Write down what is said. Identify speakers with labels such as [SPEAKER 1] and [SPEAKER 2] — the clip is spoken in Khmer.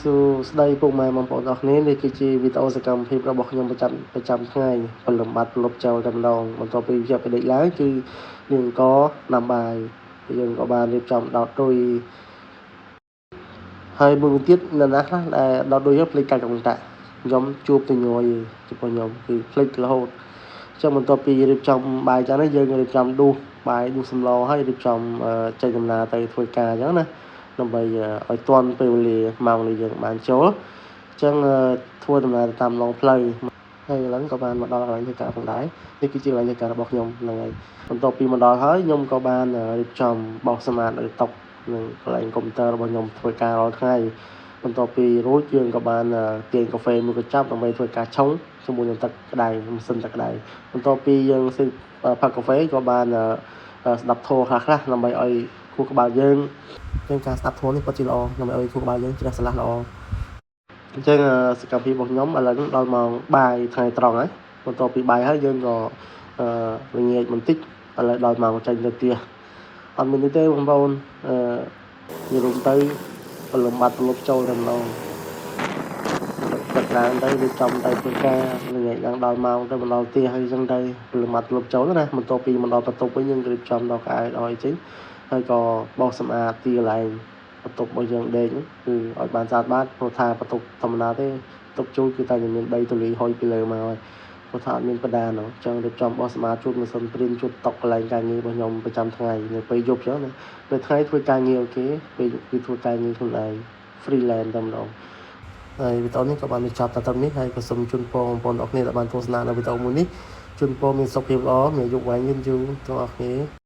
[SPEAKER 1] សួស្តីពុកម៉ែបងប្អូនទាំងអស់គ្នានេះគឺជាវីដេអូសកម្មភាពរបស់ខ្ញុំប្រចាំប្រចាំថ្ងៃព្រលឹមបាត់ប្រលប់ចូលតែម្ដងបន្ទាប់ពីយកពីដេកឡើងគឺនាងក៏ណាំបាយយើងក៏បានរៀបចំដោតរុយហើយមួយវិញទៀតនរណាខ្លះដែលដោតរុយភ្លេចកាច់កុងតាក់ខ្ញុំជួបទៅញយចំពោះខ្ញុំគឺភ្លេចរហូតចឹងបន្ទាប់ពីរៀបចំបាយចឹងនេះយើងរៀបចំដួសបាយដួសសម្លហើយរៀបចំចេញដំណើរទៅធ្វើការចឹងណាដើម្បីឲ្យទាន់ពេលវេលាម៉ោងនេះយើងបានចូលអញ្ចឹងធ្វើដំណើរតាមដងផ្លូវហើយឥឡូវក៏បានមកដល់កន្លែងធ្វើការផងដែរនេះគឺជាកន្លែងធ្វើការរបស់ខ្ញុំហ្នឹងហើយបន្ទាប់ពីមកដល់ហើយខ្ញុំក៏បានរៀបចំបោសសម្អាតនៅតុនិងកន្លែងកុំព្យូទ័ររបស់ខ្ញុំធ្វើការរាល់ថ្ងៃបន្ទាប់ពីរួចយើងក៏បានទាញកាហ្វេមួយកញ្ចប់ដើម្បីធ្វើការឆុងជាមួយនឹងទឹកក្តៅម៉ាស៊ីនទឹកក្តៅបន្ទាប់ពីយើងស៊ីផឹកកាហ្វេក៏បានស្ដាប់ធម៌ខ្លះៗដើម្បីឲ្យខួរក្បាលយើងចឹងការស្ដាប់ធម៌នេះពិតជាល្អដើម្បីឲ្យខួរក្បាលយើងជ្រះស្រឡះល្អអញ្ចឹងសកម្មភាពរបស់ខ្ញុំឥឡូវដល់ម៉ោងបាយថ្ងៃត្រង់ហើយបន្ទាប់ពីបាយហើយយើងក៏ល្ងាចបន្តិចឥឡូវដល់ម៉ោងចេញទៅផ្ទះអត់មានទេបងប្អូនអឺនិយាយរួមទៅព្រលឹមបាត់ប្រលប់ចូលតែម្ដងទឹកឡើងទៅរៀបចំទៅធ្វើការល្ងាចឡើងដល់ម៉ោងទៅមកដល់ផ្ទះហើយអញ្ចឹងទៅព្រលឹមបាត់ប្រលប់ចូលណាបន្ទាប់ពីមកដល់បន្ទប់វិញយើងរៀបចំដល់កៅអៅដល់អីចេញហើយក៏បោសសម្អាតទីកន្លែងបន្ទប់របស់យើងដេកគឺឲ្យបានស្អាតបាតព្រោះថាបន្ទប់ធម្មតាទេបន្ទប់ជួលគឺតែមានដីទូលីហុយពីលើមកហើយព្រោះថាអត់មានបដានោះចឹងរៀបចំបោសសម្អាតជូតម៉ាស៊ីនព្រីនជូតតុកកន្លែងការងាររបស់ខ្ញុំប្រចាំថ្ងៃនៅពេលយប់ចឹងណាពេលថ្ងៃធ្វើការងារ OK ពេលយប់គឺធ្វើការងារខ្លួនឯង freelance តែម្ដងហើយវីដេអូនេះក៏បានបញ្ចប់តែត្រឹមនេះហើយក៏សូមជូនពរបងប្អូនទាំងអស់គ្នាដែលបានទស្សនានៅវីដេអូមួយនេះជូនពរមានសុខភាពល្អមានអាយុវែងយឺនយូរទាំងអស់គ្នា។